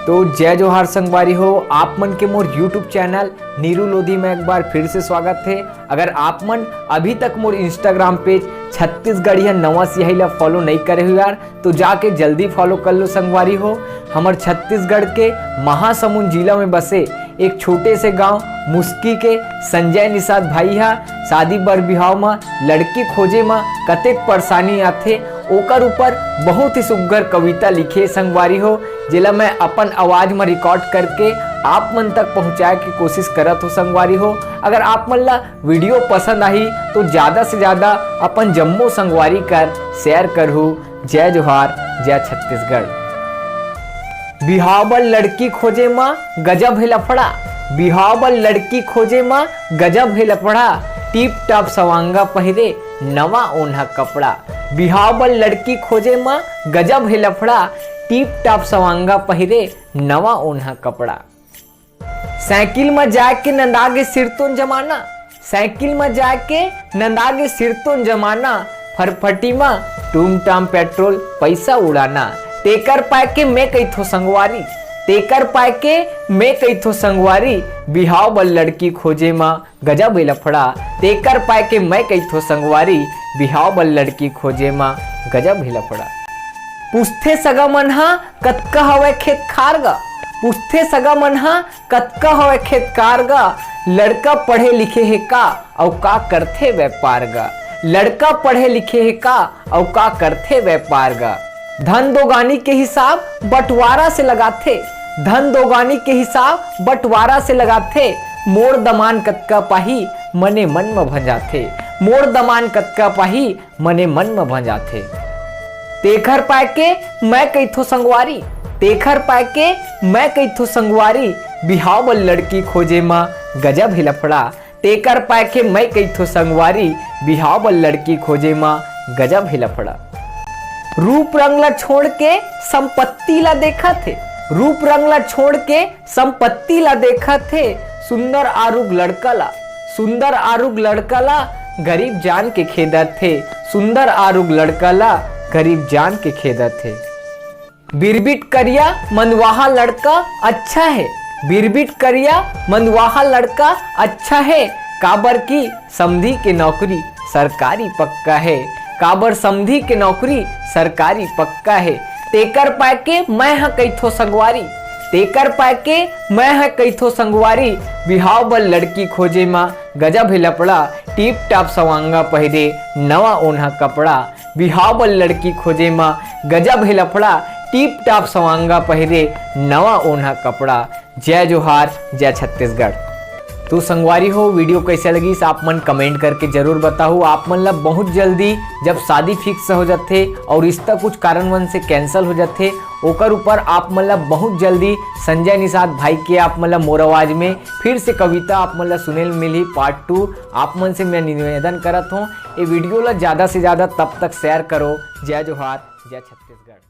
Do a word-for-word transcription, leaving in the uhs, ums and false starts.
तो जय जोहार संगवारी हो, आप मन के मोर YouTube चैनल नीरू लोधी में एक बार फिर से स्वागत है। अगर आप मन अभी तक मोर Instagram पेज छत्तीसगढ़िया नवा सियाही ला फॉलो नहीं करे हो यार, तो जाके जल्दी फॉलो कर लो संगवारी हो। हमर छत्तीसगढ़ के महासमुंद जिला में बसे एक छोटे से गांव मुस्की के संजय निषाद भाई हा शादी बर बिहाव म लड़की खोजे म कतेक परेशानी आथे, ओकर ऊपर बहुत ही सुग्घर कविता लिखे संगवारी हो, जेला मैं अपन आवाज म रिकॉर्ड करके आप मन तक पहुंचाए के कोशिश करत हो संगवारी हो। अगर आप मन ला वीडियो पसंद आही तो ज्यादा से ज्यादा अपन जम्मो संगवारी कर शेयर करहू। जय जोहार, जय छत्तीसगढ़। बिहाव बर लड़की खोजे म गजब हे लफड़ा, बिहाव बर लड़की खोजे म गजब हे लफड़ा, टीप टाप सवांगा पहिरे नवा ओन्हा कपड़ा। बिहाव बर लड़की खोजे म गजब हे लफड़ा, टीप टाप सवांगा पहिरे नवा ओन्हा कपड़ा। साइकिल म जाके नंदा गे सिरतोन जमाना, साइकिल म जाके नंदा गे सिरतोन जमाना, फरफटी म टूम टाम पेट्रोल पैसा उड़ाना। तेकर पाय के मैं कहिथो संगवारी, तेकर पाय के मैं कहिथो संगवारी, बिहाव बर लड़की खोजे म गजब हे लफड़ा। तेकर पाय के मैं कहिथो संगवारी, बिहाव बर लड़की खोजे म गजब हे लफड़ा। पूछथे सगा मन ह कतका हवय खेत खार गा, पूछथे सगा मन ह कतका हवय खेत खार गा, लड़का पढ़े लिखे हे का अउ का करथे व्यापार गा, लड़का पढ़े लिखे हे का अउ का करथे व्यापार गा। धन दोगानी के हिसाब बंटवारा से लगाथे, धन दोगानी के हिसाब बंटवारा से लगाथे, मोर दमान कतका पाही मने मन म भंजाथे, मोर दमान कतका पाही मने मन म भंजाथे। तेखर पाय के मैं कहिथो संगवारी, तेखर पाय के मैं कहिथो संगवारी, बिहाव बर लड़की खोजे म गजब हे लफड़ा। तेकर पाय के मैं कहिथो संगवारी, बिहाव बर लड़की खोजे म गजब हे लफड़ा। रूप रंग ला छोड़ के संपत्ति ला देखत हे, रूप रंग ला छोड़ के संपत्ति ला देखत हे, सुंदर आरुग लड़का ला, सुंदर आरुग लड़का ला गरीब जान के खेदत हे, सुंदर आरुग लड़का ला गरीब जान के खेदत हे। बिरबिट करिया मंदवाहा लड़का अच्छा हे, बिरबिट करिया मंदवाहा लड़का अच्छा हे, काबर की समधी के नौकरी सरकारी पक्का हे, काबर समधी के नौकरी सरकारी पक्का हे। तेकर पाय के मैं ह कहिथो संगवारी, तेकर पाय के मैं ह कहिथो संगवारी, बिहाव बर लड़की खोजे म गजब हे लफड़ा, टीप टाप सवांगा पहिरे नवा ओन्हा कपड़ा। बिहाव बर लड़की खोजे म गजब हे लफड़ा, टीप टाप सवांगा पहिरे नवा ओन्हा कपड़ा। जय जोहार, जय छत्तीसगढ़। तो संगवारी हो, वीडियो कैसे लगिस आप मन कमेंट करके जरूर बताहू। आप मन ला बहुत जल्दी जब शादी फिक्स हो जाथे और रिश्ता कुछ कारणवश से कैंसिल हो जाथे, ओकर ऊपर आप मन ला बहुत जल्दी संजय निषाद भाई के आप मन ला मोर आवाज में फिर से कविता आप मन ला सुने ल मिलही पार्ट टू। आप मन से मैं निवेदन करत हूँ, ये वीडियो ला ज्यादा से ज्यादा तब तक शेयर करो। जय जोहार, जय छत्तीसगढ़।